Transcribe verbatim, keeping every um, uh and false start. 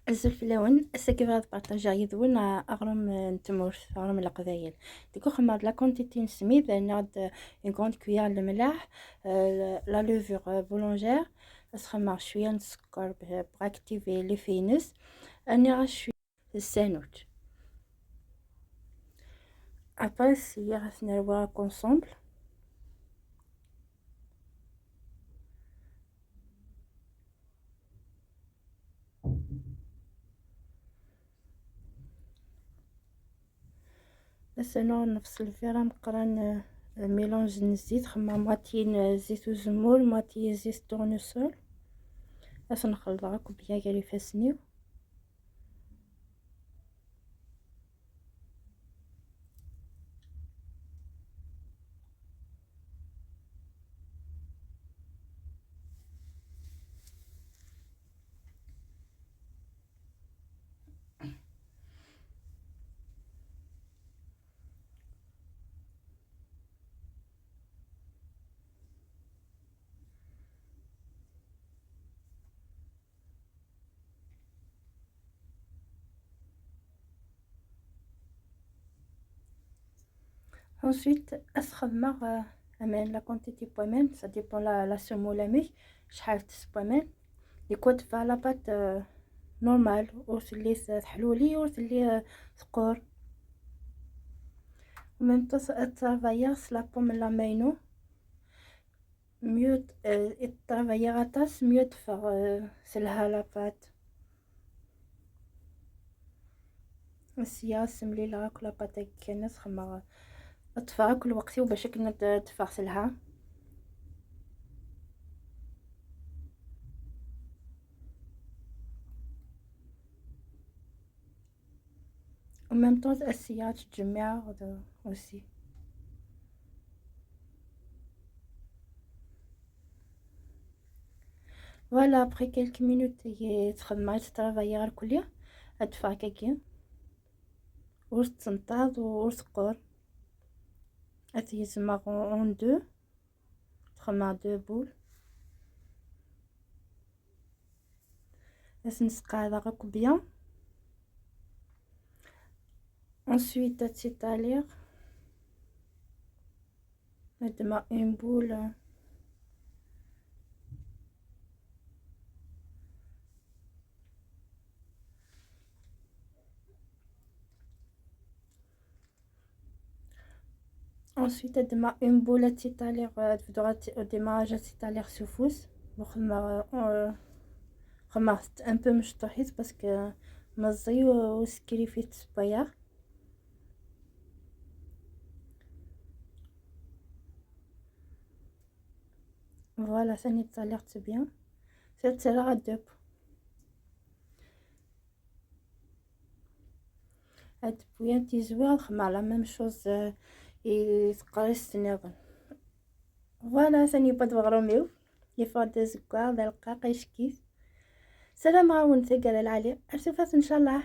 Azul fell-awen, ass-agi bɣiɣ ad partageɣ yid-wen, a-, aɣrum n tmurt, aɣrum n Leqbayel. Deg uxemmar d la quantité n ssmid, rniɣ-d une grande cuillère n lemlaḥ, euh, la levure, euh, boulangère, ad s-xemmeɣ cwiya n sskeṛ b-, pour activer l'effet-ines, rniɣ-as cwiya n ssanud. Après, sya ad t-nerwi akk ensemble. Ass-a nefṣel lvir ameqqran, euh, mélange n zzit, xemmeɣ moitié n zzit uzemmur, moitié zzit tournesol. Ad ten-xelḍeɣ akk bya gar ifassen-iw. Ensuite, ad s-xedmeɣ, euh, aman, la quantité n waman, ça dépend la, la semoule amek, acḥal tess n waman. Di quoi tebɣa la pâte, euh, normale, ur telli teḥluli, ur telli, euh, teqqur. En même temps, ad travailler s la paume n la main-inu. Mieux, euh, i ṭṭravayiɣ aṭas, mieux teffeɣ, euh, telha la pâte. Sya semlileɣ akk la pâte-agi kan, ad xemmeɣ, ad ṭṭfeɣ akk lweqt-iw bac akken ad teffeɣ telha. En même temps, assiya ttjemmiɛeɣ d-, aussi. Voilà, après quelques minutes, i ttxedmeɣ, i ttṛavayiɣ irkelli, ad d-teffeɣ akkagi. Ur tettenṭaḍ u ur teqqur. Ad t-gezmeɣ en deux. Xedmeɣ deux boules. Ad ten-sqeɛdeɣ akk bien. Ensuite, ad tt-étaler. Ad ddmeɣ une boule. Ensuite, ad ddmeɣ une boule ad tt-étaler, euh, ad bduɣ ad tt-, au démarrage ad tt-étaler s ufus. Xedmeɣ, euh, xedmeɣ un peu mecṭuḥit parce que meẓẓi u, u skrifit s wayeɣ. Voilà, ça nettalert bien. C'est là deux. Ad wwin tizwi, ad xedmeɣ la même chose, euh, i teqrist nniḍen. Voilà, sani yewweḍ weɣrum-iw. Yeffeɣ-d azeggaɣ d aleqqaq, icekk-it. Ssarameɣ-awen taggara lɛali. Ar tufat, ncallah.